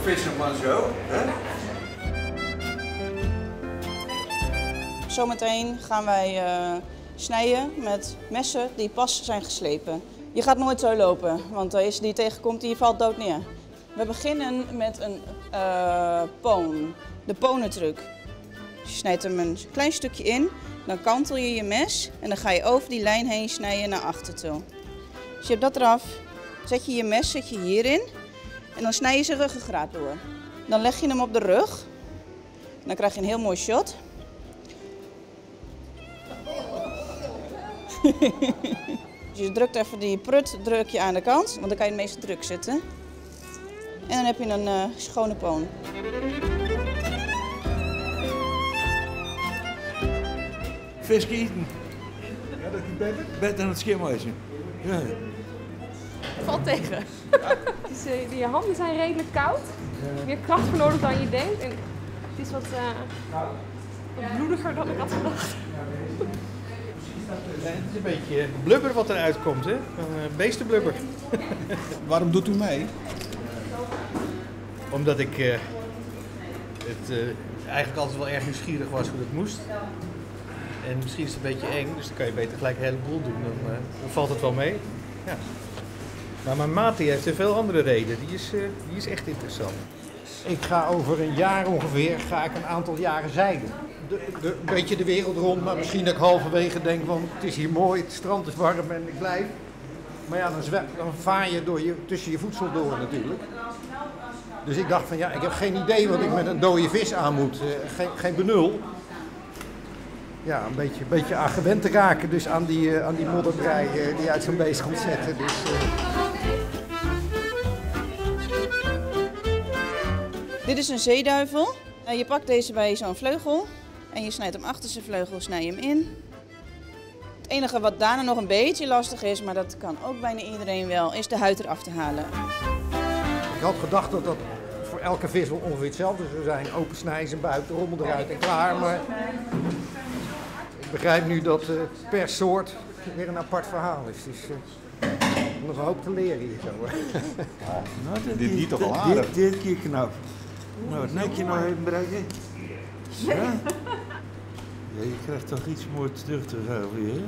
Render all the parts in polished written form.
Fisherman Show, hè? Zometeen gaan wij snijden met messen die pas zijn geslepen. Je gaat nooit zo lopen, want de eerste die je tegenkomt, die valt dood neer. We beginnen met een poon, de ponentruc. Je snijdt hem een klein stukje in, dan kantel je je mes en dan ga je over die lijn heen snijden naar achter toe. Dus je hebt dat eraf, zet je je mes zet je hierin en dan snij je zijn ruggengraat door. Dan leg je hem op de rug en dan krijg je een heel mooi shot. Dus je drukt even die prut druk je aan de kant, want dan kan je het meeste druk zetten. En dan heb je een schone poon. Fisk eten. Ja, dat is beter? Beter dan het schimmeltje. Ja. Valt tegen. Je handen zijn redelijk koud. Meer kracht voor nodig dan je denkt. En het is wat bloediger dan ik had gedacht. Het is een beetje blubber wat eruit komt, hè? Een beestenblubber. Waarom doet u mee? Omdat ik het eigenlijk altijd wel erg nieuwsgierig was hoe dat moest. En misschien is het een beetje eng, dus dan kan je beter gelijk een heleboel doen. Dan valt het wel mee. Ja. Maar mijn maat die heeft een veel andere reden. Die is echt interessant. Ik ga over een jaar ongeveer ga ik een aantal jaren zeilen. Een beetje de wereld rond, maar misschien dat ik halverwege denk van het is hier mooi, het strand is warm en ik blijf. Maar ja, dan vaar je tussen je voedsel door natuurlijk. Dus ik dacht van ja, ik heb geen idee wat ik met een dode vis aan moet. Geen benul. Ja, een beetje aan gewend te raken, dus aan die modderbrei die uit zo'n beest komt zetten. Dus. Dit is een zeeduivel. Je pakt deze bij zo'n vleugel en je snijdt hem achter zijn vleugel, snij je hem in. Het enige wat daarna nog een beetje lastig is, maar dat kan ook bijna iedereen wel, is de huid eraf te halen. Ik had gedacht dat dat voor elke vis wel ongeveer hetzelfde zou zijn. Open snijden, zijn buik, de rommel eruit en klaar. Maar ik begrijp nu dat per soort weer een apart verhaal is. Dus nog een hoop te leren hier zo. Nou, Dit niet toch al aardig? Dit keer knap. Nou, het nekje nog even breken. Zo. Ja, je krijgt toch iets moois terug te geven hier.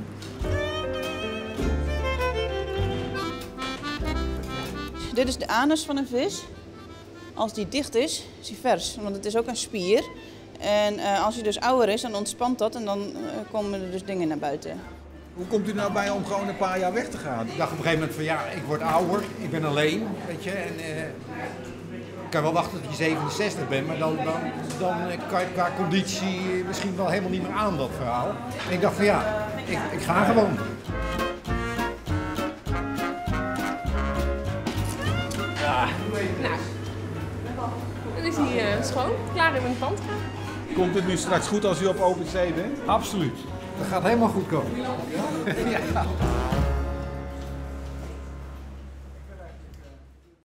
Dit is de anus van een vis. Als die dicht is, is hij vers, want het is ook een spier. En als hij dus ouder is, dan ontspant dat en dan komen er dus dingen naar buiten. Hoe komt u nou bij om gewoon een paar jaar weg te gaan? Ik dacht op een gegeven moment van ja, ik word ouder, ik ben alleen, weet je. En ik kan wel wachten tot je 67 bent, maar dan kan je qua conditie misschien wel helemaal niet meer aan dat verhaal. En ik dacht van ja, ik ga gewoon. Ja. Nou, dan is hij schoon, klaar om in de pan te gaan. Komt het nu straks goed als u op open zee bent? Absoluut. Dat gaat helemaal goed komen. Ja. Ja.